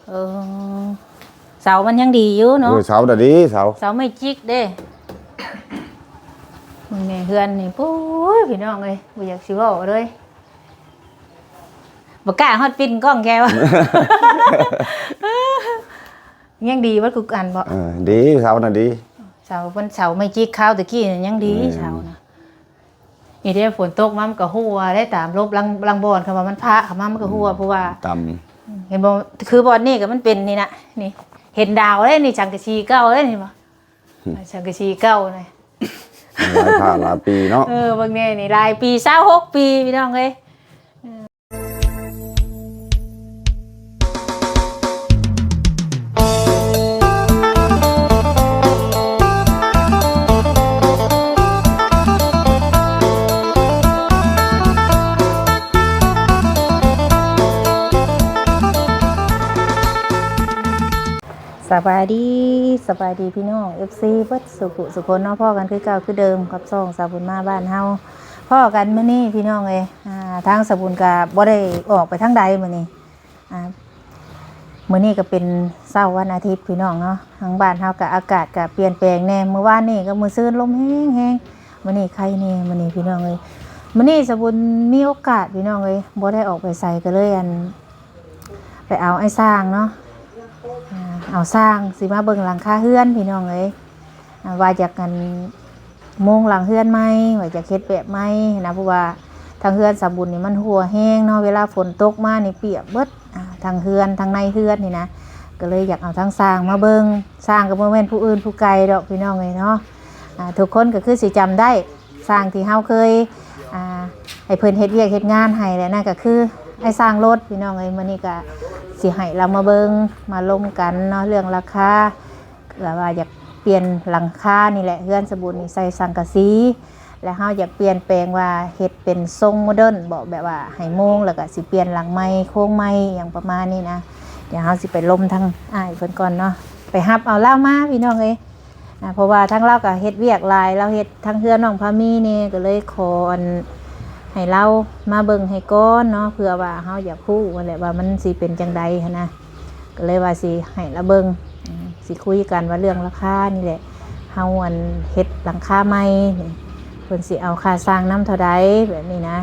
ເອີ ເສົາມັນຍັງດີຢູ່ເນາະ. ໂອ້ຍ ເສົານະດີ ເສົາ ເສົາໄມ້ຈິກເດ້. ເບິ່ງແນ່ເຮືອນນີ້ ໂອ້ຍ ພີ່ນ້ອງເອີຍ ບໍ່ຢາກຊິເວົ້າເລີຍ ບໍ່ກ້າຮອດປິ່ນກ້ອງແກວ່າ ຍັງດີເບິດທຸກອັນບໍ່? ເອີ ດີ ເສົານະດີ ເສົາເພິ່ນ ເສົາໄມ້ຈິກຄາວຕະກີ້ນະ ຍັງດີ ແມ່ນ ເສົານະ. ນີ້ເດ້ ຝົນຕົກມາມັນກໍຮົ່ວເດ້ ຕາມລົບລາງ ລາງບ່ອນ ຄັນວ່າມັນພະເຂົ້າມາມັນກໍຮົ່ວ ອືມ ເພາະວ່າ ຕ່ຳ ເຫັນບໍ່ ຄືບ່ອນນີ້ກໍມັນເປັນນີ້ນະ ນີ້ ເຫັນດາວເດ້ນີ້ ສັງກະສີເກົ່າເດ້ນີ້ບໍ່ ອືມ ສັງກະສີເກົ່ານະ ຫຼາຍທ່າຫຼາຍປີເນາະ. ເອີ ເບິ່ງແນ່ນີ້ ຫຼາຍປີ ຊາວຫົກປີ ພີ່ນ້ອງເອີຍ. ສະບາຍດີ ສະບາຍດີພີ່ນ້ອງ ເອັຟຊີ ເບິດສູ່ຜູ້ສູ່ຄົນເນາະ ພໍ້ກັນຄືເກົ່າຄືເດີມກັບຊ່ອງສາວບຸນມາບ້ານເຮົາ. ພໍ້ກັນມື້ນີ້ພີ່ນ້ອງເອີຍ ອ່າ ທາງສາວບຸນກະບໍ່ໄດ້ອອກໄປທາງໃດມື້ນີ້ ອ່າ ມື້ນີ້ກໍເປັນເຊົ້າວັນອາທິດພີ່ນ້ອງເນາະ ທາງບ້ານເຮົາກໍອາກາດກໍປ່ຽນແປງແດ່ ມື້ວານນີ້ກັບມື້ຊືນລົມແຮງໆ ມື້ນີ້ໄຄແດ່ ມື້ນີ້ພີ່ນ້ອງເອີຍ. ມື້ນີ້ສາວບຸນມີໂອກາດພີ່ນ້ອງເອີຍ ບໍ່ໄດ້ອອກໄປໃສ ກໍເລີຍ ອັນ ໄປເອົາອ້າຍຊ່າງເນາະ ອ່າ ເອົາຊ່າງຊິມາເບິ່ງຫຼັງຄາເຮືອນພີ່ນ້ອງເອີຍ ອ່າ ວ່າຢາກ ອັນ ມຸງຫຼັງເຮືອນໃໝ່ ວ່າຢາກເຮັດແບບໃໝ່ນະ ເພາະວ່າທາງເຮືອນສາວບຸນນີ້ມັນຮົ່ວແຮງເນາະ ເວລາຝົນຕົກມານີ້ປຽກເບິດ ອ່າ ທັງເຮືອນ ທັງໃນເຮືອນນີ້ນະ ກໍເລີຍຢາກເອົາທາງຊ່າງມາເບິ່ງ. ຊ່າງກໍບໍ່ແມ່ນຜູ້ອື່ນຜູ້ໄກດອກພີ່ນ້ອງເອີຍເນາະ ອ່າ ທຸກຄົນກໍຄືຊິຈຳໄດ້ ຊ່າງທີ່ເຮົາເຄີຍ ອ່າ ໃຫ້ເພິ່ນເຮັດວຽກເຮັດງານໃຫ້ແຫຼະ ນັ້ນກໍຄືອ້າຍຊ່າງລົດ ພີ່ນ້ອງເອີຍ. ມື້ນີ້ກໍຊິໃຫ້ລາວມາເບິ່ງ ມາລົມກັນເນາະ ເລື່ອງລາຄາ ແບບວ່າຢາກປ່ຽນຫຼັງຄານີ້ແຫຼະ ເຮືອນສາວບຸນນີ້ໃສ່ສັງກະສີ ແລ້ວເຮົາຢາກປ່ຽນແປງວ່າເຮັດເປັນຊົງໂມເດີນບໍ ແບບວ່າໃຫ້ມຸງ ແລ້ວກໍຊິປ່ຽນຫຼັງໃໝ່ ໂຄງໃໝ່ ຫຍັງປະມານນີ້ນະ. ດຽວເຮົາຊິໄປລົມທາງອ້າຍເພິ່ນກ່ອນເນາະ ໄປຮັບເອົາລາວມາ ພີ່ນ້ອງເອີຍ. ອ່າ ເພາະວ່າທາງລາວກໍເຮັດວຽກຫຼາຍ ລາວເຮັດທາງເຮືອນນ້ອງພາມີແດ່ ກໍເລີຍຂໍ ອັນ ໃຫ້ລາວມາເບິ່ງໃຫ້ກ່ອນເນາະ ເພື່ອວ່າເຮົາຢາກຮູ້ຫັ້ນແຫຼະວ່າມັນຊິເປັນຈັ່ງໃດຫັ້ນນະ ກໍເລີຍວ່າຊິໃຫ້ລາວເບິ່ງ ອືມ ຊິຄຸຍກັນວ່າເລື່ອງລາຄານີ້ແຫຼະ ເຮົາ ອັນ ເຮັດຫຼັງຄາໃໝ່ນີ້ ເພິ່ນຊິເອົາຄ່າຊ່າງນຳເທົ່າໃດ ແບບນີ້ນະ.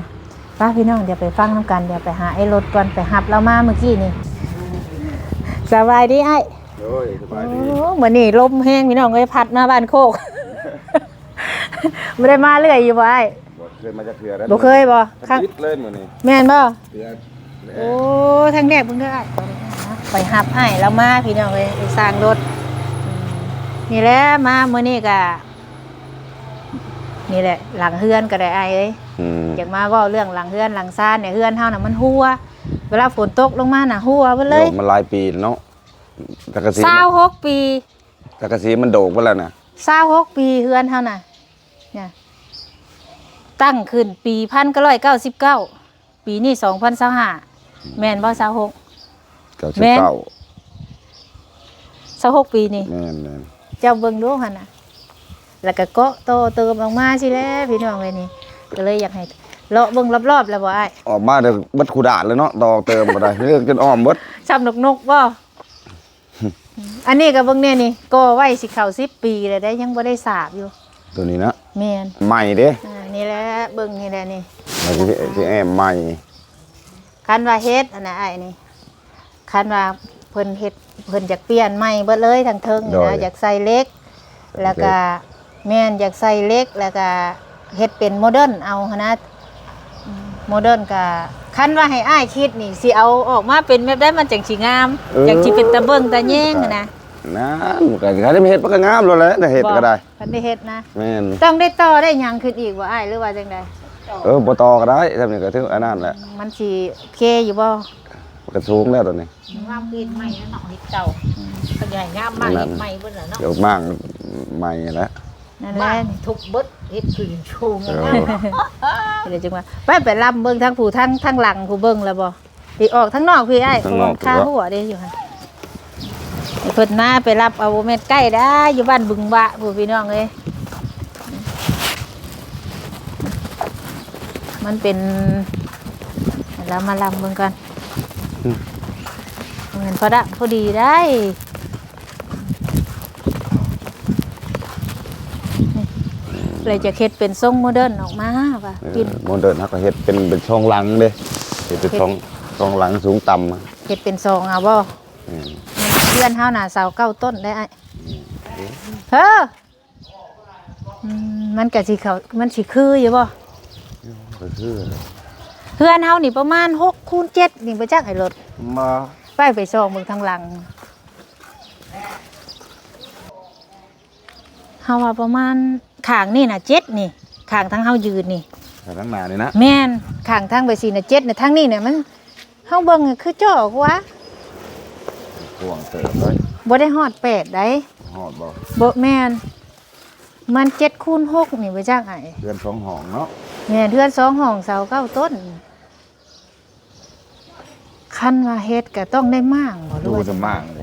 ໄປພີ່ນ້ອງ ດຽວໄປຟັງນຳກັນ ດຽວໄປຫາອ້າຍລົດກ່ອນ ໄປຮັບລາວມາມື້ກີ້ນີ້. ສະບາຍດີອ້າຍ. ໂດຍ ສະບາຍດີ. ໂອ້ ມື້ນີ້ລົມແຮງພີ່ນ້ອງເອີຍ ພັດມາບ້ານໂຄກ ບໍ່ໄດ້ມາເລື້ອຍຢູ່ບໍ່ອ້າຍ? ບໍ່ເຄີຍມາຈັກເທື່ອເດ້. ບໍ່ເຄີຍບໍ່? ທຳອິດເລີຍມື້ນີ້. ແມ່ນບໍ່? ເທື່ອແລະ. ໂອ້ ທາງແດດເບິ່ງເດີອ້າຍ ໄປຮັບອ້າຍລາວມາພີ່ນ້ອງເອີຍ ໄປສ້າງລົດ. ອືມ ນີ້ແຫຼະ ມາມື້ນີ້ກະ ນີ້ແຫຼະ ຫຼັງເຮືອນກໍໄດ້ອ້າຍເອີຍ. ອືມ ຢາກມາເວົ້າເລື່ອງຫຼັງເຮືອນຫຼັງຊານນີ້ ເຮືອນເຮົານະມັນຮົ່ວ ເວລາຝົນຕົກລົງມານະຮົ່ວເບິດເລີຍ. ໂອ້ ມັນຫຼາຍປີແລ້ວເນາະ ສັງກະສີ ຊາວຫົກປີ ສັງກະສີມັນໂດກເບິດແລ້ວນະ. ຊາວຫົກປີເຮືອນເຮົານະ ນີ້ ຕັ້ງຂຶ້ນປີພັນເກົ້າຮ້ອຍເກົ້າສິບເກົ້າ ປີນີ້ສອງພັນຊາວຫ້າ ອືມ ແມ່ນບໍ່? ຊາວຫົກ ເກົ້າສິບເກົ້າ ແມ່ນ ຊາວຫົກປີນີ້. ແມ່ນໆ ເຈົ້າເບິ່ງດູຫັ້ນນະ ແລ້ວກໍເກາະຕໍ່ເຕີມອອກມາຊີ້ແຫຼະພີ່ນ້ອງເອີຍ. ນີ້ກໍເລີຍຢາກໃຫ້ເລາະເບິ່ງລອບໆ ແລ້ວບໍ່ອ້າຍ? ອອກມາເດີ ເບິດຄູ່ດ່ານເລີຍເນາະ ຕໍ່ເຕີມກໍໄດ້ ເລີກຈົນອ້ອມເບິດ ຊ້ຳນົກໆ ບໍ່? ອັນນີ້ກໍເບິ່ງແນ່ນີ້ ກໍ່ໄວ້ຊິເຂົ້າສິບປີແລ້ວເດ້ ຍັງບໍ່ໄດ້ສາບຢູ່ ຕົວນີ້ນະ. ແມ່ນ ໃໝ່ເດ້. ອ່າ ນີ້ແຫຼະ ເບິ່ງນີ້ແຫຼະນີ້ ມັນຊິ ຊິແອ້ມໃໝ່. ຄັນວ່າເຮັດອັນນະອ້າຍນີ້ ຄັນວ່າເພິ່ນເຮັດ ເພິ່ນຢາກປ່ຽນໃໝ່ເບິດເລີຍທັງເທິງນີ້ນະ. ໂດຍ ຢາກໃສ່ເຫຼັກ ແລ້ວກະ ເຫຼັກ ແມ່ນ ຢາກໃສ່ເຫຼັກ ແລ້ວກະເຮັດເປັນໂມເດີນເອົາຫັ້ນນະ ໂມເດີນກະ ຄັນວ່າໃຫ້ອ້າຍຄິດນີ້ ຊິເອົາອອກມາເປັນແບບໃດມັນຈັ່ງຊິງາມ? ເອີ ຈັ່ງຊິເປັນຕາເບິ່ງຕາແຍງຫັ້ນນະ. ນັ້ນ ກະ ຄັນໄດ້ເຮັດມັນກະງາມໂລດແຫຼະ ໄດ້ເຮັດກໍໄດ້. ຄັນໄດ້ເຮັດນະ. ແມ່ນ ຕ້ອງໄດ້ຕໍ່ໄດ້ຫຍັງຂຶ້ນອີກບໍ່ອ້າຍ ຫຼືວ່າຈັ່ງໃດ? ເອີ ບໍ່ຕໍ່ກໍໄດ້ ຊ່ຳນີ້ກໍຖືອັນນັ້ນແຫຼະ. ມັນຊິໂອເຄຢູ່ບໍ່? ມັນກໍສູງແລ້ວຕອນນີ້. ງາມຂຶ້ນໃໝ່ເນາະ ເຮັດເກົ່າ ຂະຫຍາຍງາມມາ ເຮັດໃໝ່ເບິດແລ້ວເນາະ. ເອີ ມ້າງໃໝ່ຫັ້ນແຫຼະ ນັ້ນແຫຼະ ມ້າງທຸບເບິດ ເຮັດຂຶ້ນສູງ. ເອີ ແລ້ວຈັ່ງວ່າ ໄປ ໄປລຳເບິ່ງທາງຜູ້ ທາງ ທາງຫຼັງຜູ້ເບິ່ງແລ້ວບໍ່? ຊິອອກທາງນອກພີ້ອ້າຍ ທາງນອກ ເພາະວ່າຄາຫົວເດ້ຢູ່ຫັ້ນ. ໃຫ້ເພິ່ນມາໄປຮັບເອົາ ບໍ່ແມ່ນໃກ້ດາ ຢູ່ບ້ານບຶງວະພຸ້ນພີ່ນ້ອງເອີຍ. ມັນເປັນ ລຳມາລຳເບິ່ງກ່ອນ. ອືມ ມັ ແມ່ນພໍດະພໍດີໄດ໋. ເລີຍຈະເຮັດເປັນຊົງໂມເດີນອອກມາວ່າ ເອີ ກິນ ໂມເດີນເຮົາກໍເຮັດເປັນ ເປັນຊ່ອງຫຼັງເດ້ ເຮັດເປັນ ເຮັດ ຊ່ອງ ຊ່ອງຫຼັງສູງຕ່ຳ ເຮັດເປັນຊ່ອງເອົາບໍ່? ແມ່ນ ເຮືອນເຮົານະຊາວເກົ້າຕົ້ນໄດ໋ອ້າຍ. ແມ່ນ ເອີ ອືມ ມັນກະຊິເຂົ້າ ມັນຊິຄືຢູ່ບໍ່? ກໍຄື ເຮືອນເຮົານີ້ປະມານຫົກຄູນເຈັດນີ້ບໍ່ຈັກ ໄອ້ລົດ ມາ ໄປ ໄປສ່ອງເບິ່ງທາງຫຼັງ. ເຮົາວ່າປະມານຂ້າງນີ້ນະເຈັດນີ້ ຂ້າງທາງເຮົາຢືນນີ້ ຂ້າງທາງໜ້ານີ້ນະ. ແມ່ນ ຂ້າງທາງໄປຊີ້ນະເຈັດນະ ທາງນີ້ນະມັນ ເຮົາເບິ່ງຄືຈໍກວ່າ ກວ້າງເຕີບເລີຍ ບໍ່ໄດ້ຮອດແປດໃດ໋. ຮອດບໍ່? ບໍ່ແມ່ນ ມັນເຈັດຄູນຫົກນີ້ບໍ່ຈັກອ້າຍ. ເຮືອນສອງຫ້ອງເນາະ. ແມ່ນ ເຮືອນສອງຫ້ອງຊາວເກົ້າຕົ້ນ. ຄັນວ່າເຮັດກໍຕ້ອງໄດ້ມ້າງບໍ່ ຫຼືວ່າ ຈະມ້າງເດ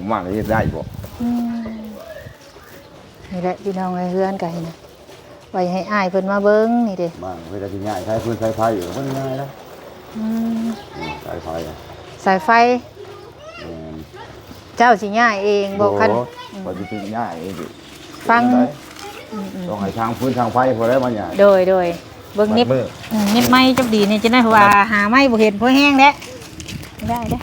ໝາງເຮັດໄດ້ບໍ່? ອືມ ນີ້ແຫຼະພີ່ນ້ອງເອີຍ ເຮືອນກໍເຫັນນະ ໄວ້ໃຫ້ອ້າຍເພິ່ນມາເບິ່ງນີ້ເດ. ມ້າງເພິ່ນກໍຊິຍ້າຍສາຍຟືນສາຍໄຟຢູ່ ມັນງ່າຍນະ. ອືມ ອືມ ສາຍໄຟ ສາຍໄຟ. ແມ່ນ ເຈົ້າຊິຍ້າຍເອງບໍ່? ບໍ່ ຄັນ ອືມ ຂ້ອຍຊິໄປຍ້າຍເອງ. ຟັງ ອືມໆ ຕ້ອງໃຫ້ຊ່າງຟືນຊ່າງໄຟພຸ້ນແຫຼະມາຍ້າຍ. ໂດຍໆ ເບິ່ງນິດ ອືມ ນິດໄມ້ຈັກດີນີ້ ຈັ່ງໃດ ເພາະວ່າຫາໄມ້ບໍ່ເຫັນພໍແຮງແຫຼະ. ໄດ້ເດ້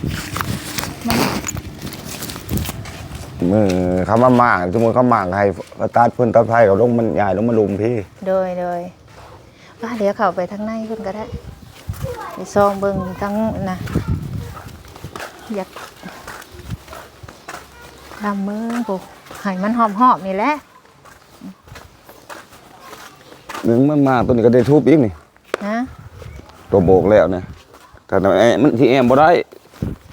ມື້ເຂົາມາມ້າງ ສົມມຸດເຂົາມ້າງໃຫ້ ເຂົາຕັດຟືນຕັດໄຟ ເຂົາລົງ ມັນຍ້າຍລົງມາລຸ່ມພີ້. ໂດຍໆ ວ່າດຽວເຂົ້າໄປທາງໃນເພິ່ນກໍໄດ້ ໄປສ່ອງເບິ່ງທາງນະ ຢາກດຳເບິ່ງພຸ້ນ ໃຫ້ມັນຮອບໆນີ້ແຫຼະ. ໜຶ່ງມັນມາ ໂຕນີ້ກໍໄດ້ທຸບອີກນີ້ ຮະ ໂຕໂບກແລ້ວນະ ຖ້າແອ ມັນຊິແອມບໍ່ໄດ້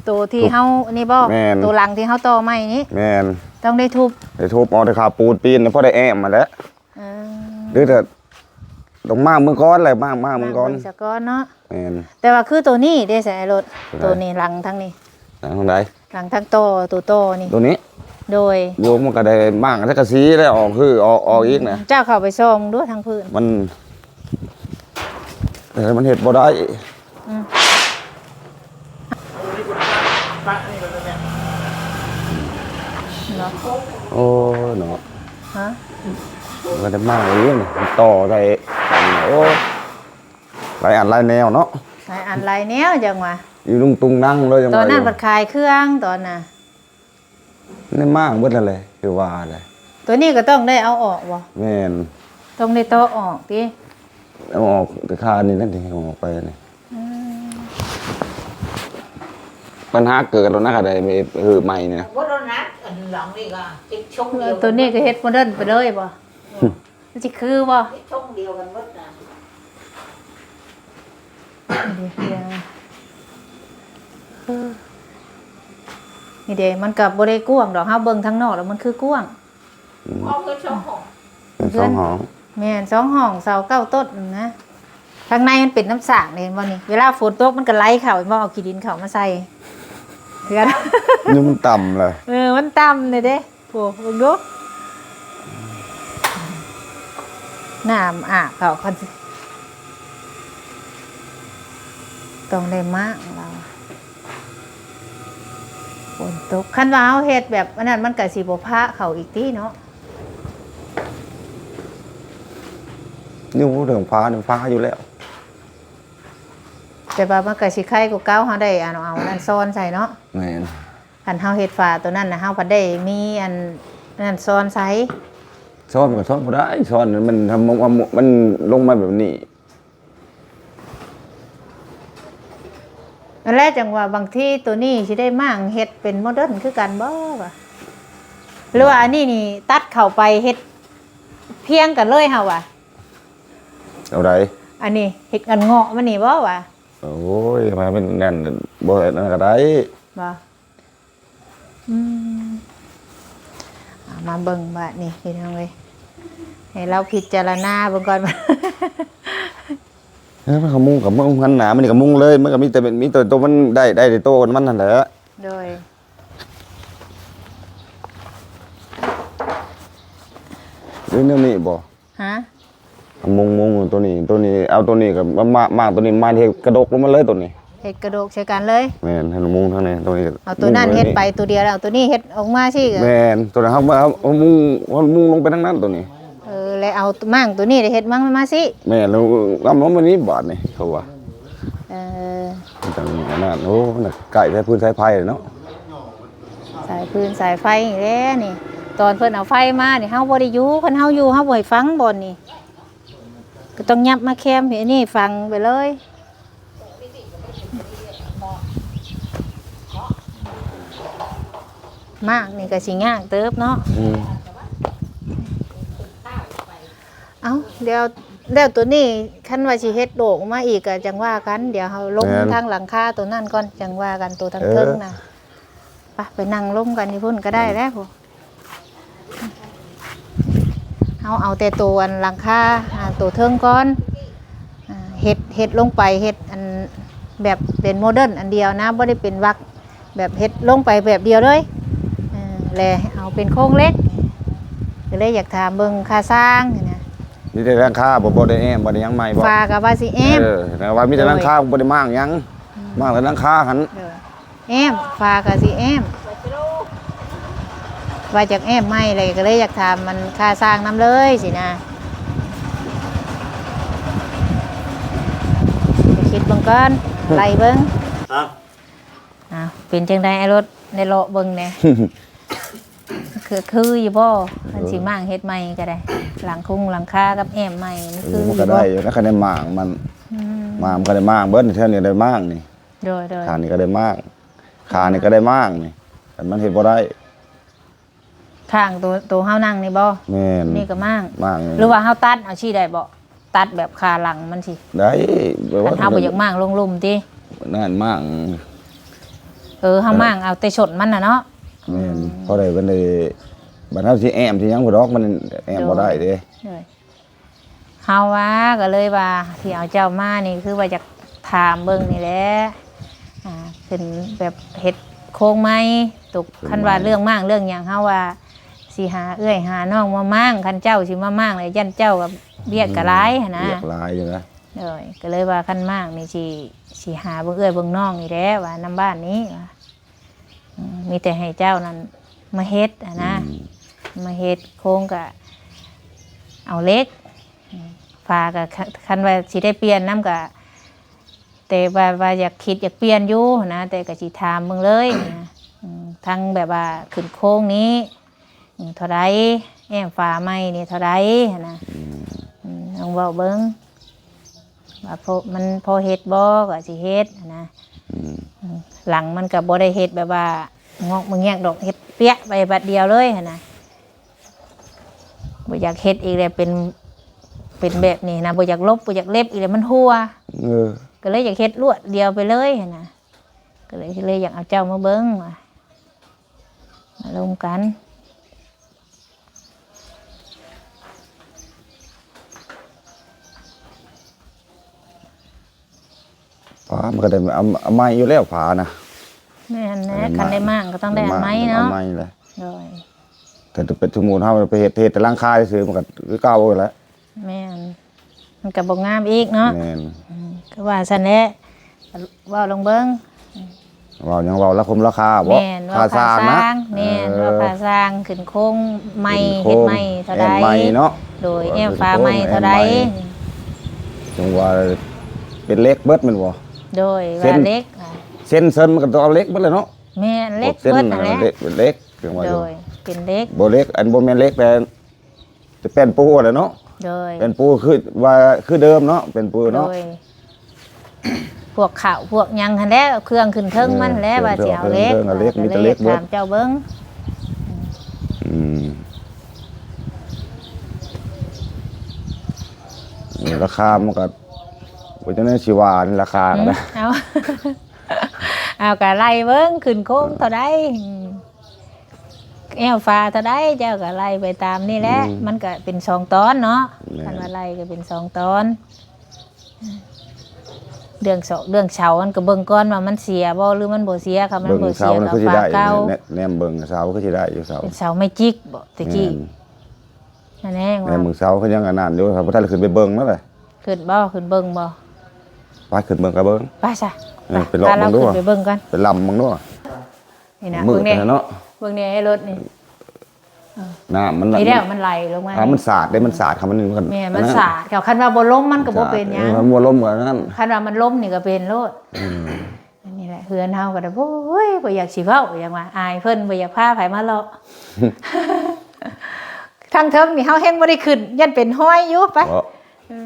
ໂຕທີ່ເຮົານີ້ບໍ່? ແມ່ນ ໂຕຫຼັງທີ່ເຮົາຕໍ່ໃໝ່ນີ້ ແມ່ນ ຕ້ອງໄດ້ທຸບ ໄດ້ທຸບເອົາ ໄດ້ຄາບປູນປີນ ພໍໄດ້ແອມຫັ້ນແຫຼະ. ເອີ ຫຼືແຕ່ຕ້ອງມ້າງເບິ່ງກ່ອນແຫຼະ ມ້າງ ມ້າງເບິ່ງກ່ອນ ມ້າງເບິ່ງສາກ່ອນເນາະ. ແມ່ນ ແຕ່ວ່າຄືໂຕນີ້ເດ້ ໃສ່ລົດ ໂຕນີ້ຫຼັງທາງນີ້ ຫຼັງທາງໃດ? ຫຼັງທາງຕໍ່ ໂຕຕໍ່ນີ້ ໂຕນີ້ ໂດຍ ໂຍມມັນກໍໄດ້ມ້າງສັງກະສີແລ້ວ ອອກຄືອອກ ອອກອີກນະ. ເຈົ້າເຂົ້າໄປສ່ອງດູທາງພື້ນ ມັນ ເອີ ມັນເຮັດບໍ່ໄດ້. ອືມ ເນາະ ໂອ້ຍເນາະ ຮະ ມັນກໍໄດ້ມ້າງອີກ ຕໍ່ໄດ້ ໂອ້ ຫຼາຍອັນຫຼາຍແນວເນາະ ຫຼາຍອັນຫຼາຍແນວ ຈັ່ງວ່າ ອີລຸງຕຸງນັງເລີຍ ຈັ່ງວ່າ ຕອນນັ້ນບັດຂາຍເຄື່ອງຕອນນະ ໄດ້ມ້າງເບິດຫັ້ນແຫຼະ ຄືວ່າແຫຼະ. ໂຕນີ້ກໍຕ້ອງໄດ້ເອົາອອກບໍ່? ແມ່ນ ຕ້ອງໄດ້ເຕາະອອກຕິ? ເອົາອອກແຕ່ຄານີ້ນັ້ນຕິ ເອົາອອກໄປນີ້. ອືມ ບັນຫາເກີດແລ້ວນະ ກໍໄດ້ໄປເຮັດໃໝ່ນີ້ນະ. ບໍ່ໂດນນະ ອັນຫຼັງນີ້ກໍເຮັດຊົງດຽວ ໂຕນີ້ກໍເຮັດໂມເດີນໄປເລີຍບໍ່? ມັນຊິຄືບໍ່? ເຮັດຊົງດຽວກັນໝົດນະ. ນີ້ເດ້ ມັນກໍບໍ່ໄດ້ກວ້າງດອກ ເຮົາເບິ່ງທາງນອກແລ້ວມັນຄືກວ້າງ. ອືມ ເອົາເຮືອນສອງຫ້ອງ ເຮືອນສອງຫ້ອງ ແມ່ນ ສອງຫ້ອງ ເສົາເກົ້າຕົ້ນນະ. ທາງໃນມັນເປັນນ້ຳສາງເດ້ ເຫັນບໍ່ນີ້? ເວລາຝົນຕົກມັນກໍໄຫຼເຂົ້າ ເຫັນບໍ່? ເອົາຂີ້ດິນເຂົ້າມາໃສ່ເຮືອນ ນີ້ມັນຕ່ຳແຫຼະ. ເອີ ມັນຕ່ຳນີ້ເດ້. ໂອ້ ເບິ່ງດູ ນ້ຳອາບເຂົ້າ ຄັນຊິ ຕ້ອງໄດ້ມ້າງລາວ ຝົນຕົກ. ຄັນວ່າເຮົາເຮັດແບບອັນນັ້ນ ມັນກະຊິບໍ່ພະເຂົ້າອີກຕິເນາະ. ຢູ່ເຖິງພະນີ້ພະຢູ່ແລ້ວ ແຕ່ວ່າມັນກະຊິໄຄກວ່າເກົ່າ ເຮົາໄດ້ອັນ ເອົາອັນນັ້ນຊ້ອນໃສ່ເນາະ. ແມ່ນ. ຄັນເຮົາເຮັດຝາໂຕນັ້ນນະ ເຮົາພັດໄດ້ມີອັນນັ້ນຊ້ອນໃສ່. ຊ້ອນກໍຊ້ອນບໍ່ໄດ້ ຊ້ອນມັນ ມັນລົງມາແບບນີ້. ນັ້ນແຫຼະ ຈັ່ງວ່າບາງທີໂຕນີ້ຊິໄດ້ມ້າງເຮັດເປັນໂມເດີນຄືກັນບໍ່ວະ? ຫຼືວ່າອັນນີ້ນີ້ຕັດເຂົ້າໄປເຮັດພຽງກັນເລີຍເຮົາວະ? ເອົາໃດ? ອັນນີ້ເຮັດອັນເງາະມັນນີ້ບໍ່ວະ? ໂອ້ຍ ມາເປັນນັ້ນ ບໍ່ ອັນນັ້ນກໍໄດ້. ບໍ່? ອືມ ເອົາມາເບິ່ງບາດນີ້ພີ່ນ້ອງເອີຍ ໃຫ້ລາວພິຈາລະນາເບິ່ງກ່ອນ. ເອີ ມັນກໍມຸງ ກໍມຸງ ຫັນໜ້າມັນນີ້ກໍມຸງເລີຍ ມັນກໍມີແຕ່ ມີແຕ່ໂຕມັນໄດ້ ໄດ້ແຕ່ໂຕມັນຫັ້ນແຫຼະ. ໂດຍ ຫຼືແນວນີ້ບໍ່? ຮະ? ມຸງ ມຸງໂຕນີ້ ໂຕນີ້ ເອົາໂຕນີ້ກໍມາ ມາ ໂຕນີ້ມາເຮັດກະດົກລົງມາເລີຍໂຕນີ້. ເຮັ ເຮັດກະໂດກໃສ່ກັນເລີຍ. ແມ່ນ ໃຫ້ມຸງທາງນີ້ ຕົງນີ້ ເອົາຕົວນັ້ນເຮັດໄປຕົວດຽວ ແລ້ວເອົາຕົວນີ້ເຮັດອອກມາຊີ້. ແມ່ນ ຕົວນັ້ນເຮົາມາ ເອົາມຸງ ເອົາມຸງລົງໄປທາງນັ້ນຕົວນີ້. ເອີ ແລ້ວເອົາມ້າງຕົວນີ້ໄດ້ເຮັດມັນມາຊີ້. ແມ່ນ ແລ້ວລຳລົງມານີ້ບາດນີ້ ເຂົາວ່າ. ເອີ ຈັ່ງນັ້ນ. ໂອ້ ໃກ້ແທ້ ພື້ນສາຍໄຟເນາະ. ສາຍພື້ນສາຍໄຟນີ້ແຫຼະນີ້. ຕອນເພິ່ນເອົາໄຟມານີ້ ເຮົາບໍ່ໄດ້ຢູ່. ຄັນເຮົາຢູ່ ເຮົາບໍ່ໃຫ້ຝັງບ່ອນນີ້. ກໍຕ້ອງຫຍັບມາແຄມໃຫ້ອັນນີ້ຝັງໄປເລີຍ. ໝາກນີ້ກໍຊິຍາກເຕີບເນາະ. ອືມ ເອົ້າ ແລ້ວ ແລ້ວຕົວນີ້ ຄັນວ່າຊິເຮັດໂດກອອກມາອີກກໍຈັ່ງວ່າກັນ. ດຽວເຮົາລົງ ແມ່ນ ທາງຫຼັງຄາຕົວນັ້ນກ່ອນ ຈັ່ງວ່າກັນ ຕົວທາງເທິງນະ. ເອີ ໄປ ໄປນັ່ງລົມກັນຢູ່ພຸ້ນກໍໄດ້ແລ້ວ. ເຮົາເອົາແຕ່ໂຕອັນຫຼັງຄາ ອ່າ ໂຕເທິງກ່ອນ. ອ່າ ເຮັດ ເຮັດລົງໄປ ເຮັດອັນແບບເປັນໂມເດີນອັນດຽວນະ ບໍ່ໄດ້ເປັນວັກ ແບບເຮັດລົງໄປແບບດຽວເລີຍ. ເອີ ແລະເອົາເປັນໂຄງເຫຼັກ. ກໍເລີຍຢາກຖາມເບິ່ງຄ່າສ້າງຫັ້ນນະ. ມີແຕ່ຫຼັງຄາບໍ່ ບໍ່ໄດ້ແອ້ມ ບໍ່ໄດ້ຫຍັງໃໝ່ບໍ່? ຝາກໍວ່າຊິແອ້ມ. ເອີ ແຕ່ວ່າມີແຕ່ຫຼັງຄາ ໂດຍ ບໍ່ໄດ້ມ້າງຫຍັງ. ອືມ ມ້າງແຕ່ຫຼັງຄາຫັ້ນ. ໂດຍ ແອ້ມ ຝາກໍຊິແອ້ມ ວ່າຈາກແອ້ມໃໝ່ເລີຍ ກໍເລີຍຢາກຖາມມັນຄ່າສ້າງນຳເລີຍຊີ້ນະ. ໄປຄິດເບິ່ງກ່ອນ ໄລ່ເບິ່ງ. ອ້າວ ເປັນຈັ່ງໃດອ້າຍລົດ ໄດ້ເລາະເບິ່ງແດ່? ຄື ຄືຢູ່ບໍ່? ເອີ ຄັນຊິມ້າງເຮັດໃໝ່ກໍໄດ້ ຫຼັງຄຸງຫຼັງຄາກັບແອ້ມໃໝ່ ມັນ ເອີ ຄື ມັນກໍໄດ້ຢູ່ນະ ຄັນໄດ້ມ້າງມັນ. ອືມ ມ້າງມັນກໍໄດ້ມ້າງເບິດ ແຖວນີ້ໄດ້ມ້າງນີ້. ໂດຍໆ ຂ້າງນີ້ກໍໄດ້ມ້າງ ຂ້າງນີ້ກໍໄດ້ມ້າງນີ້ ແຕ່ມັນເຮັດບໍ່ໄດ້. ຂ້າງໂຕ ໂຕເຮົານັ່ງນີ້ບໍ່? ແມ່ນ ນີ້ກໍມ້າງ ມ້າງນີ້ ຫຼືວ່າເຮົາຕັດເອົາຊີ້ໄດ້ບໍ່? ຕັດແບບຄາຫຼັງມັນຊີ້ ໄດ້ ແບບວ່າ ຄັນເຮົາບໍ່ຢາກມ້າງລົງລຸ່ມຕິ? ນັ້ນມ້າງ ເອີ ເຮົາ ເອີ ມ້າງເອົາແຕ່ສົ້ນມັນນະເນາະ. ແມ່ນ ອືມ ພໍໄດ້ ບັດນີ້ ບັດເຮົາຊິແອ້ມຊິຫຍັງພຸ້ນດອກ ມັນແອ້ມ ໂດຍ ບໍ່ໄດ້ເດ້. ໂດຍ ເຮົາວ່າ ກໍເລີຍວ່າຊິເອົາເຈົ້າມານີ້ ຄືວ່າຢາກຖາມເບິ່ງນີ້ແຫຼະ ອ່າ ເປັນແບບເຮັດໂຄງໃໝ່. ຕົກ ຄັນວ່າເລື່ອງມ້າງເລື່ອງຫຍັງ ເຮົາວ່າຊິຫາເອື້ອຍຫານ້ອງມາມ້າງ. ຄັນເຈົ້າຊິມາມ້າງແລ້ວ ຢ້ານເຈົ້າກັບວຽກກໍຫຼາຍຫັ້ນນະ ວຽກຫຼາຍຢູ່ນະ. ໂດຍ ກໍເລີຍວ່າຄັນມ້າງນີ້ຊິ ຊິຫາເບິ່ງເອື້ອຍເບິ່ງນ້ອງນີ້ແຫຼະ ວ່ານຳບ້ານນີ້ວ່າ ອືມ ມີແຕ່ໃຫ້ເຈົ້ານັ້ນມາເຮັດຫັ້ນນະ. ອືມ ມາເຮັດໂຄງກະເອົາເຫຼັກ ອືມ ຝາກະ ຄັນ ຄັນວ່າຊິໄດ້ປ່ຽນນຳກະ ແຕ່ວ່າ ວ່າຢາກ ຄິດຢາກປ່ຽນຢູ່ຫັ້ນນະ ແຕ່ກະຊິຖາມເບິ່ງເລີຍຫັ້ນນະ. ອືມ ທັງແບບວ່າຂຶ້ນໂຄງນີ້ ອືມ ເທົ່າໃດ ແອ້ມຝາໃໝ່ນີ້ເທົ່າໃດຫັ້ນນະ. ອືມ ອືມ ລອງເວົ້າເບິ່ງ ວ່າພໍ ມັນພໍເຮັດບໍ່ ກໍຊິເຮັດຫັ້ນນະ. ອືມ ອືມ ຫຼັງມັນກໍບໍ່ໄດ້ເຮັດແບບວ່າງອກມາແງກດອກ ເຮັດປຽກໄປບາດດຽວເລີຍຫັ້ນນະ. ບໍ່ຢາກເຮັດອີກແລ້ວ ເປັນ ເປັນແບບນີ້ນະ ບໍ່ຢາກລົບ ບໍ່ຢາກເລັບອີກແລ້ວ ມັນຮົ່ວ. ເອີ ກໍເລີຍຢາກເຮັດລວດດຽວໄປເລີຍຫັ້ນນະ. ກໍເລີຍ ເລີຍຢາກເອົາເຈົ້າມາເບິ່ງວ່າ ມາລົມກັນ. ຝາມັນກໍໄດ້ ເອົາ ເອົາໃໝ່ຢູ່ແລ້ວຝານະ. ແມ່ນແຫຼະ ຄັນໄດ້ມ້າງກໍຕ້ອງໄດ້ອັນໃໝ່ເນາະ. ໄດ້ມ້າງ ເອົາໃໝ່ແຫຼະ. ໂດຍ ແຕ່ເປັນ ສົມມຸດເຮົາໄປເຮັດ ເຮັດແຕ່ຫຼັງຄາຊື່ ມັນກໍຄືເກົ່າຫັ້ນແຫຼະ. ແມ່ນ ມັນກໍບໍ່ງາມອີກເນາະ. ແມ່ນ ອືມ ກໍວ່າຊັ້ນແຫຼະ ເວົ້າລອງເບິ່ງ. ເວົ້າຫຍັງ ເວົ້າລາຄົມລາຄາບໍ? ແມ່ນ ຄ່າສ້າງນະ. ແມ່ນ ເອີ ເວົ້າຄ່າສ້າງ ຂຶ້ນໂຄງໃໝ່ ຂຶ້ນໂຄງ ເຮັດໃໝ່ເທົ່າໃດ? ແອ້ມໃໝ່ເນາະ. ໂດຍ ແອ້ມຝາໃໝ່ເທົ່າໃດ? ແອ້ມໃໝ່ ຈັ່ງວ່າເປັນເຫຼັກເບິດແມ່ນບໍ່? ໂດຍ ເສັ້ນ ວ່າເຫຼັກ ເສັ້ນເຊິ່ນມັນກໍຕ້ອງເອົາເຫຼັກເບິດແຫຼະເນາະ. ແມ່ນ ເຫຼັກເບິດຫັ້ນແຫຼະ. ເຫຼັກ ເຫຼັກ ຈັ່ງວ່າ ໂດຍ ເປັນເຫຼັກ ບໍ່ເຫຼັກ ອັນບໍ່ແມ່ນເຫຼັກແຕ່ ແຕ່ແປ້ນປູຫັ້ນແຫຼະເນາະ. ໂດຍ ແປ້ນປູຄືວ່າ ຄືເດີມເນາະ ແປ້ນປູເນາະ. ໂດຍ ພວກເຂົ້າພວກຫຍັງຫັ້ນແຫຼະ ເຄື່ອງຂຶ້ນເທິງມັນແຫຼະ ເອີ ວ່າຊິເອົາເຫຼັກ ເຄື່ອງເທິງ ເອົາເຫຼັກ ເອີ ມີແຕ່ເຫຼັກເບິດ ກໍເລີຍຖາມເຈົ້າເບິ່ງ. ອືມ ອືມ ນີ້ລາຄາມັນກໍ ໂອ້ຍ ຈັ່ງໃດຊິວ່ານີ້ລາຄາກໍໄດ້. ອືມ ເອົາ ເອົາ ກໍໄລ່ເບິ່ງ ຂຶ້ນໂຄງເທົ່າໃດ ອືມ ແອ້ມຝາເທົ່າໃດ ເຈົ້າກໍໄລ່ໄປຕາມນີ້ແຫຼະ. ອືມ ມັນກໍເປັນສອງຕອນເນາະ. ແມ່ນ ຄັນວ່າໄລ່ກໍເປັນສອງຕອນ. ເລື່ອງເສົາ ເລື່ອງເສົາມັນກໍເບິ່ງກ່ອນວ່າມັນເສຍບໍ່ ຫຼືມັນບໍ່ເສຍ. ຄັນມັນບໍ່ເສຍກໍຝາເກົ່າ. ເບິ່ງເສົາມັນຄືຊິໄດ້ຢູ່ ແນ ແນມເບິ່ງເສົາຄືຊິໄດ້ຢູ່ເສົາ. ເປັນເສົາໄມ້ຈິກບໍ ແຕ່ກີ້? ແມ່ນ ອັນແຮງວ່າ ແນມເບິ່ງເສົາຄືຍັງອັນນັ້ນຢູ່ ບໍ່ທັນຂຶ້ນໄປເບິ່ງນັ້ນແຫຼະ. ຂຶ້ນບໍ່? ຂຶ້ນເບິ່ງບໍ່? ໄປ ຂຶ້ນເບິ່ງກະເບິ່ງ ໄປຊະ. ເອີ ໄປ ໄປເລາະ ພາລາວ ເບິ່ງດູ ຂຶ້ນໄປເບິ່ງກ່ອນ ໄປລຳເບິ່ງດູ. ນີ້ນະ ມືດ ເບິ່ງແດ່ ຫັ້ນນະເນາະ ເບິ່ງແດ່ ລົດນີ້ ເອີ ນ້ຳມັນ ນີ້ແລ້ວ ມັນໄຫຼລົງມາ ອ່າ ມັນສາດເດ້ ມັນສາດ ຄັນມັນ ແມ່ນ ມັນສາດ ຄັນວ່າບໍ່ລົມມັນກໍບໍ່ເປັນຫຍັງ ເອີ ຄັນບໍ່ລົມກໍນັ້ນ ຄັນວ່າມັນລົມນີ້ກໍເປັນໂລດ. ອືມ ອັນນີ້ແຫຼະ ເຮືອນເຮົາກໍໄດ້ ໂອ້ຍ ບໍ່ຢາກຊິເວົ້າ ຫຍັງວ່າ ອາຍເພິ່ນ ບໍ່ຢາກພາໃຜມາເລາະ ທາງເທິງນີ້ເຮົາແຮງບໍ່ໄດ້ຂຶ້ນ ຢ້ານເປັນຮອຍຢູ່ ໄປ ເອີ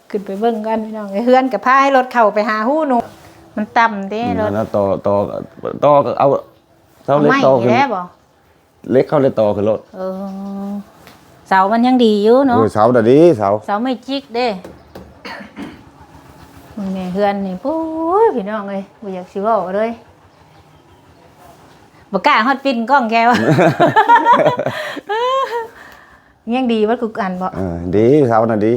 ຂຶ້ນໄປເບິ່ງກ່ອນພີ່ນ້ອງເອີຍ ເຮືອນກໍພາໃຫ້ລົດເຂົ້າໄປຫາຮູໜູ ມັນຕ່ຳເດ້ລົດ ນັ້ນນະ ຕໍ່ ຕໍ່ ຕໍ່ ເອົາເສົາເຫຼັກຕໍ່ຂຶ້ນ ເອົາໄມ້ນີ້ແຫຼະບໍ? ເຫຼັກເຂົາເລີຍຕໍ່ຂຶ້ນໂລດ ເອີ ເສົາມັນຍັງດີຢູ່ເນາະ ໂອ້ຍ ເສົານະດີ ເສົາ ເສົາໄມ້ຈິກເດ້. ເບິ່ງແດ່ເຮືອນນີ້ ໂອ້ຍ ພີ່ນ້ອງເອີຍ ບໍ່ຢາກຊິເວົ້າເລີຍ ບໍ່ກ້າຮອດປິ່ນກ້ອງແກວ່າ ຍັງດີເບິດທຸກອັນບໍ? ເອີ ດີ ເສົານະດີ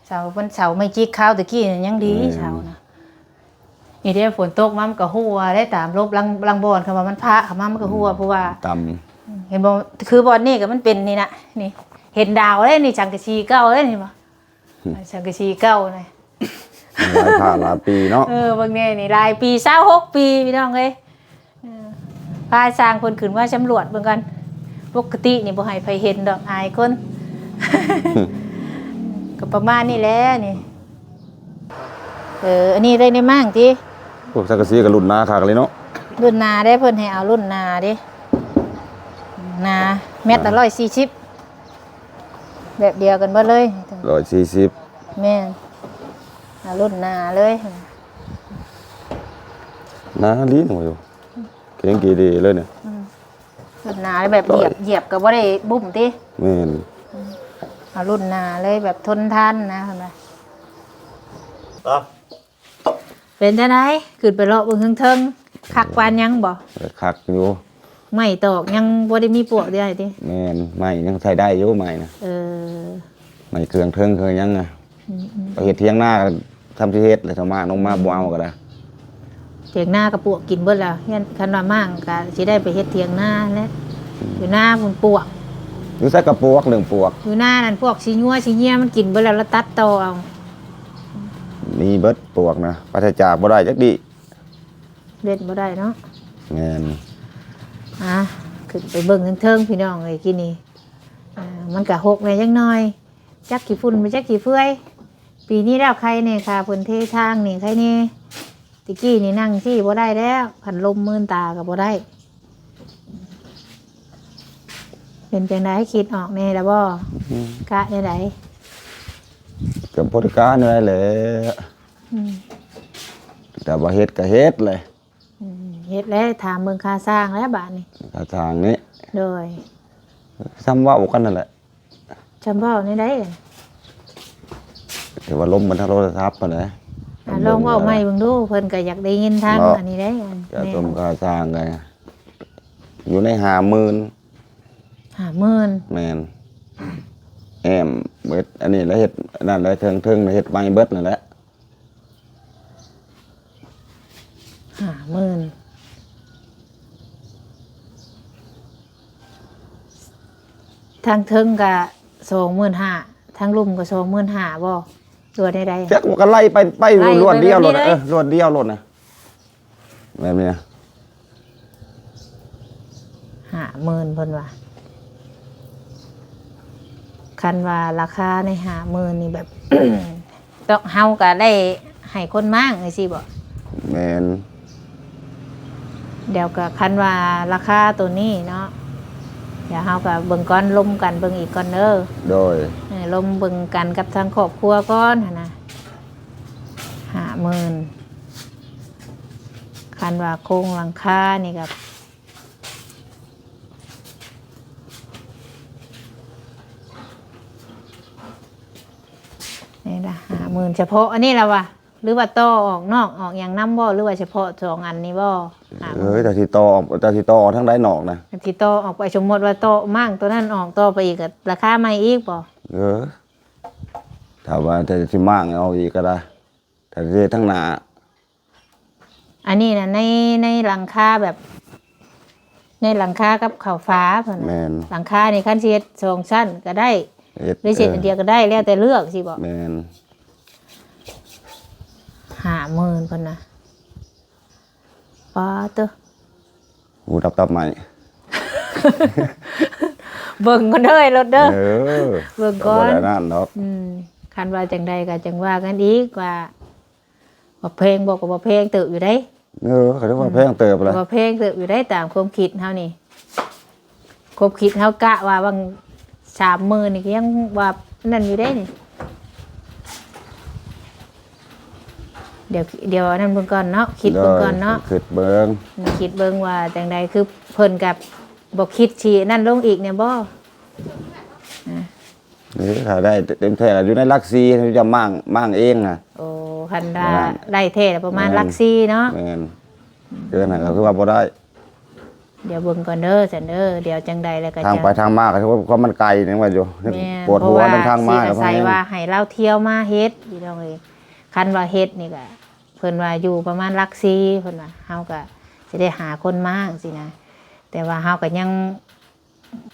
ເສົາ ມັນເສົາໄມ້ຈິກຄາວຕະກີ້ນະ ຍັງດີ ແມ່ນ ເສົານະ. ນີ້ເດ້ ຝົນຕົກມາມັນກໍຮົ່ວເດ້ ຕາມລົບ ລາງ ລາງບ່ອນ ຄັນວ່າມັນພະເຂົ້າມາມັນກໍຮົ່ວ ອືມ ເພາະວ່າ ຕ່ຳ ເຫັນບໍ່ ຄືບ່ອນນີ້ກໍມັນເປັນນີ້ນະ ນີ້ ເຫັນດາວເດ້ ນີ້ສັງກະສີເກົ່າເດ້ ນີ້ບໍ່ ອືມ ສັງກະສີເກົ່ານະ ຫຼາຍພະຫຼາຍປີເນາະ ເອີ ເບິ່ງແດ່ນີ້ ຫຼາຍປີ ຊາວຫົກປີ ພີ່ນ້ອງເອີຍ. ເອີ ພາຊ່າງເພິ່ນຂຶ້ນມາສຳຫຼວດເບິ່ງກ່ອນ ປົກກະຕິນີ້ບໍ່ໃຫ້ໃຜເຫັນດອກ ອາຍຄົນ ກໍປະມານນີ້ແຫຼະນີ້. ເອີ ອັນນີ້ໄດ້ໃນມ້າງຕິ? ໂອ້ ສັງກະສີກໍລຸ້ນໜາຄັກເລີຍເນາະ ລຸ້ນໜາເດ້ ເພິ່ນໃຫ້ເອົາລຸ້ນໜາເດ້ ໜາ ແມັດລະ ອ່າ ຮ້ອຍສີ່ສິບ ແບບດຽວກັນເບິດເລີຍ ຮ້ອຍສີ່ສິບ ແມ່ນ ເອົາລຸ້ນໜາເລີຍ ໜາລີ້ນະ ເກັ່ງກີດີເລີຍນີ້ ອືມ ລຸ້ນໜາແບບຢຽບ ຢຽບກໍບໍ່ໄດ້ບຸ້ມຕິ? ແມ່ນ ອືມ ເອົາລຸ້ນໜາເລີຍ ແບບທົນທານນະ ເພິ່ນວ່າ ເປັນຈັ່ງໃດ? ຂຶ້ນໄປເລາະເບິ່ງເທິງໆ ຄັກປານຫຍັງບໍ່? ເອີ ຄັກຢູ່ ໄມ້ຕອກຍັງບໍ່ໄດ້ມີປວກເດ ອ້າຍຕິ? ແມ່ນ ໄມ້ຍັງໃຊ້ໄດ້ຢູ່ ໄມ້ນະ ເອີ ໄມ້ເຄື່ອງເທິງເຄື່ອງຫຍັງນະ ອືມໆ ໄປເຮັດຖຽງນາກໍຊ່ຳຊິເຮັດແຫຼະ ຖ້າມ້າງລົງມາ ອືມ ບໍ່ເອົາກໍໄດ້ ຖຽງນາກໍປວກກິນເບິດແລ້ວ ຢ້ານຄັນວ່າມ້າງກໍຊິໄດ້ໄປເຮັດຖຽງນາແຫຼະ ອືມ ຢູ່ນາພຸ້ນປວກ ຢູ່ໃສກໍປວກ ເລື່ອງປວກ ຢູ່ນານັ້ນພວກຂີ້ງົວຂີ້ເຫຍື້ອມັນກິນເບິດແລ້ວ ລະຕັດຕໍ່ເອົາ ມີເບິດປວກນະ ປາສະຈາກບໍ່ໄດ້ຈັກດີ້ ເວັນບໍ່ໄດ້ເນາະ ແມ່ນ ອ່າ ຂຶ້ນໄປເບິ່ງເທິງໆ ພີ່ນ້ອງເອີຍ ກີ້ນີ້ ອ່າ ມັນກະຮົກແດ່ຈັກໜ້ອຍ ຈັກຂີ້ຝຸ່ນບໍ່ຈັກຂີ້ເຟືອຍ ປີນີ້ແລ້ວໄຄແດ່ ຄ່າເພິ່ນເທທາງນີ້ໄຄແດ່ ແຕ່ກີ້ນີ້ນັ່ງຊີ້ບໍ່ໄດ້ແລ້ວ ພັດລົມມື່ນຕາກໍບໍ່ໄດ້ ເປັນຈັ່ງໃດ ຄິດອອກແດ່ລະບໍ່? ອືມ ກະແນວໃດ? ກໍບໍ່ໄດ້ກະແນວໃດແຫຼະ ອືມ ແຕ່ວ່າເຮັດກໍເຮັດແຫຼະ ອືມ ເຮັດແລ້ວ ຖາມເບິ່ງຄ່າສ້າງແລ້ວບາດນີ້ ຄ່າສ້າງນີ້ ໂດຍ ຊ່ຳເວົ້າກັນນັ້ນແຫຼະ ຊ່ຳເວົ້າແນວໃດ? ແຕ່ວ່າລົມມັນທາງໂທລະສັບຫັ້ນແຫຼະ ອ່າ ລອງເວົ້າໃໝ່ເບິ່ງດູ ເພິ່ນກໍຢາກໄດ້ຍິນທາງ ເນາະ ອັນນີ້ເດ້ ແມ່ນ ຄ່າສົມຄ່າສ້າງກໍຢູ່ໃນຫ້າໝື່ນ ຫ້າໝື່ນ ແມ່ນ ແອ້ມເບິດ ອັນນີ້ລະເຮັດ ອັນນັ້ນລະເທິງໆ ເຮັດໃໝ່ເບິດນັ້ນແຫຼະ ຫ້າໝື່ນ ທາງເທິງກະສອງໝື່ນຫ້າ ທາງລຸ່ມກະສອງໝື່ນຫ້າບໍ່ ຫຼືວ່າແນວໃດ? ຈັກວ່າກໍໄລ່ໄປ ໄປ ໄລ່ໄປ ລວດດຽວໂລດ ແບບນີ້ເລີຍ ເອີ ລວດດຽວໂລດນະ ແບບນີ້ນະ ຫ້າໝື່ນເພິ່ນວ່າ ຄັນວ່າລາຄາໃນຫ້າໝື່ນນີ້ແບບ ຕ້ອງ ເຮົາກໍໄດ້ໃຫ້ຄົນມ້າງຈັ່ງຊີ້ບໍ? ແມ່ນ ດຽວກໍຄັນວ່າລາຄາໂຕນີ້ເນາະ ດຽວເຮົາກໍເບິ່ງກ່ອນ ລົມກັນເບິ່ງອີກກ່ອນເດີ ໂດຍ ເອີ ລົມເບິ່ງກັນກັບທາງຄອບຄົວກ່ອນຫັ້ນນະ ຫ້າໝື່ນ ຄັນວ່າໂຄງຫຼັງຄານີ້ກໍ ນີ້ລະ ຫ້າໝື່ນ ສະເພາະອັນນີ້ລະວະ ຫຼືວ່າຕໍ່ອອກນອກອອກຫຍັງນຳບໍ່ ຫຼືວ່າສະເພາະສອງອັນນີ້ບໍ່? ຫ້າໝື່ນ ເອີ ເຈົ້າຊິຕໍ່ອອກ ເຈົ້າຊິຕໍ່ອອກທາງໃດນອກນະ? ຊິຕໍ່ອອກໄປ ສົມມຸດວ່າຕໍ່ມ້າງໂຕນັ້ນອອກ ຕໍ່ໄປອີກກໍລາຄາໃໝ່ອີກບໍ່? ເອີ ຖ້າວ່າຈະຊິມ້າງເອົາອີກກໍໄດ້ ຖ້າຊິເຮັດທາງໜ້າ ອັນນີ້ນະ ໃນ ໃນຫຼັງຄາແບບ ໃນຫຼັງຄາກັບເຂົາຝາເພິ່ນ ແມ່ນ ຫຼັງຄານີ້ຄັນຊິເຮັດສອງຊັ້ນກໍໄດ້ ເຮັດ ຫຼືຊິເຮັດ ເອີ ອັນດຽວກໍໄດ້ ແລ້ວແຕ່ເລືອກຊີ້ບໍ? ແມ່ນ ຫ້າໝື່ນເພິ່ນນະ ປາເຕີ ຫູດັບຕັບໄໝ້ ເບິ່ງກ່ອນເດີ ລົດເດີ ເອີ ເບິ່ງກ່ອນ ກໍບໍ່ໄດ້ນັ້ນດອກ ອືມ ຄັນວ່າຈັ່ງໃດກໍຈັ່ງວ່າກັນອີກວ່າ ວ່າແພງບໍ່ ກໍບໍ່ແພງເຕີບຢູ່ເດ້ ເອີ ກໍຖືວ່າແພງເຕີບແຫຼະ ກໍແພງເຕີບຢູ່ເດ້ ຕາມຄວາມຄິດເຮົານີ້ ຄວາມຄິດເຮົາກະວ່າຫວ່າງສາມໝື່ນນີ້ ກໍຍັງວ່ານັ້ນຢູ່ເດ້ນີ້ ດຽວ ດຽວອັນນັ້ນເບິ່ງກ່ອນເນາະ ຄິດເບິ່ງກ່ອນເນາະ ຄິດເບິ່ງ ຄິດເບິ່ງວ່າຈັ່ງໃດ ຄືເພິ່ນກໍບໍ່ຄິດຊິນັ້ນລົງອີກແນ່ບໍ່? ອາ ນີ້ຖ້າໄດ້ເຕັມແທ້ກໍຢູ່ໃນຫຼັກສີ່ ຈະມ້າງ ມ້າງເອງນະ ໂອ້ ຄັນວ່າໄດ້ແທ້ປະມານຫຼັກສີ່ເນາະ ແມ່ນ ເກີນນັ້ນກໍຄືວ່າບໍ່ໄດ້ ດຽວເບິ່ງກ່ອນເດີ ຊັ້ນເດີ ດຽວຈັ່ງໃດແລ້ວກໍ ທາງໄປທາງມາກໍຖືວ່າ ຄວາມມັນໄກຍັງວ່າຢູ່ ແມ່ນ ປວດຫົວນຳທາງມາ ຊິອາໄສວ່າໃຫ້ລາວທ່ຽວມາເຮັດ ພີ່ນ້ອງເອີຍ ຄັນວ່າເຮັດນີ້ກໍ ເພິ່ນວ່າຢູ່ປະມານຫຼັກສີ່ ເພິ່ນວ່າ ເຮົາກໍຊິໄດ້ຫາຄົນມາຈັ່ງຊີ້ນະ ແຕ່ວ່າເຮົາກໍຍັງ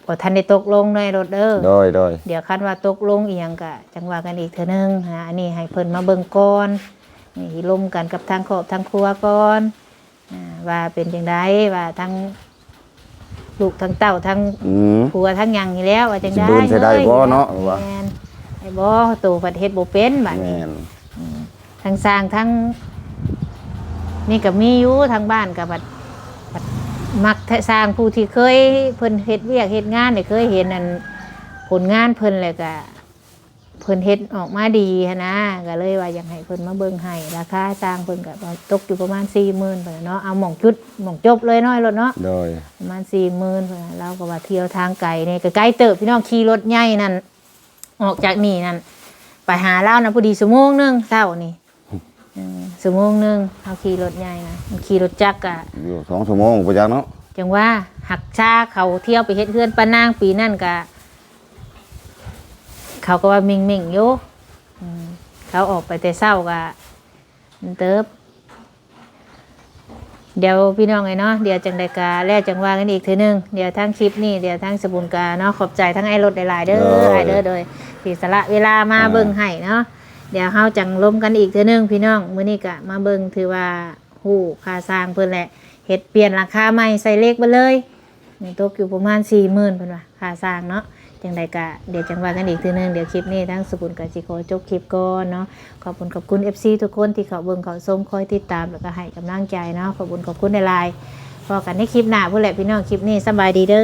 ບໍ່ທັນໄດ້ຕົກລົງເນາະ ໄອ້ລົດເດີ ໂດຍ ໂດຍ ດຽວຄັນວ່າຕົກລົງອີ່ຫຍັງກໍຈັ່ງວ່າກັນອີກເທື່ອໜຶ່ງນະ ອັນນີ້ໃຫ້ເພິ່ນມາເບິ່ງກ່ອນ ນີ້ລົມກັນກັບທາງຄອບທາງຄົວກ່ອນ ອ່າ ວ່າເປັນຈັ່ງໃດ ວ່າທັງລູກທັງເຕົ້າ ທັງ ອືມ ຜົວທັງຫຍັງນີ້ແລ້ວ ວ່າຈັ່ງໃດ ຊິບືນໃສ່ໄດ້ບໍ່ເນາະ ວ່າ ແມ່ນ ໄດ້ບໍ່ ໂຕພັດເຮັດບໍ່ເປັນບາດນີ້ ແມ່ນ ອືມ ທັງຊ່າງທັງ ນີ້ກໍມີຢູ່ ທາງບ້ານກໍບັດ ບັດມັກແທ້ ຊ່າງຜູ້ທີ່ເຄີຍ ເພິ່ນເຮັດວຽກເຮັດງານ ໄດ້ເຄີຍເຫັນອັນ ຜົນງານເພິ່ນ ແລ້ວກໍ ເພິ່ນເຮັດອອກມາດີຫັ້ນນະ ກໍເລີຍວ່າຢາກໃຫ້ເພິ່ນມາເບິ່ງໃຫ້ ລາຄາຊ່າງເພິ່ນກໍຕົກຢູ່ປະມານສີ່ໝື່ນພຸ້ນນະເນາະ ເອົາໝ່ອງຈຸດ ໝ່ອງຈົບເລີຍເນາະ ໄອ້ລົດເນາະ ໂດຍ ປະມານສີ່ໝື່ນພຸ້ນນະ ລາວກໍວ່າທ່ຽວທາງໄກນີ້ ກໍໄກເຕີບ ພີ່ນ້ອງ ຂີ່ລົດໃຫຍ່ນັ້ນ ອອກຈາກນີ້ນັ້ນ ໄປຫາລາວນະ ພໍດີຊົ່ວໂມງໜຶ່ງເຊົ້ານີ້ ເອີ ຊົ່ວໂມງໜຶ່ງ ເຮົາຂີ່ລົດໃຫຍ່ນະ ຂີ່ລົດຈັກກະຢູ່ສອງຊົ່ວໂມງບໍ່ຈັກເນາະ ຈັ່ງວ່າ ຫາກຊາເຂົາທ່ຽວໄປເຮັດເຮືອນປານາງປີນັ້ນກະ ເຂົາກໍວ່າເໝັ້ງໆຢູ່ ອືມ ເຂົາອອກໄປແຕ່ເຊົ້າກະ ເຕີບ ດຽວພີ່ນ້ອງເອີຍເນາະ ດຽວຈັ່ງໃດກະແລ້ວຈັ່ງວ່າກັນອີກເທື່ອໜຶ່ງ ດຽວທາງຄລິບນີ້ ດຽວທາງສະບຸນກະເນາະ ຂອບໃຈທາງອ້າຍລົດຫຼາຍໆເດີ ໂດຍ ອ້າຍເດີ ໂດຍ ທີ່ສະຫຼະເວລາມາ ອ່າ ເບິ່ງໃຫ້ເນາະ ດຽວເຮົາຈັ່ງລົມກັນອີກເທື່ອໜຶ່ງ ພີ່ນ້ອງ ມື້ນີ້ກະມາເບິ່ງ ຖືວ່າຮູ້ຄ່າຊ່າງເພິ່ນແຫຼະ ເຮັດປ່ຽນຫຼັງຄາໃໝ່ ໃສ່ເຫຼັກເບິດເລີຍ ຕົກຢູ່ປະມານສີ່ໝື່ນ ເພິ່ນວ່າ ຄ່າຊ່າງເນາະ ຈັ່ງໃດກະ ດຽວຈັ່ງວ່າກັນອີກເທື່ອໜຶ່ງ ດຽວຄລິບນີ້ທາງສະບຸນກະຊິຂໍຈົບຄລິບກ່ອນເນາະ ຂອບຄຸນຂອບຄຸນເອັຟຊີທຸກຄົນທີ່ເຂົ້າເບິ່ງເຂົ້າຊົມ ຄອຍຕິດຕາມ ແລ້ວກໍໃຫ້ກຳລັງໃຈເນາະ ຂອບຄຸນຂອບຄຸນຫຼາຍໆ ພໍ້ກັນໃນຄລິບໜ້າພຸ້ນແຫຼະ ພີ່ນ້ອງ ຄລິບນີ້ສະບາຍດີເດີ.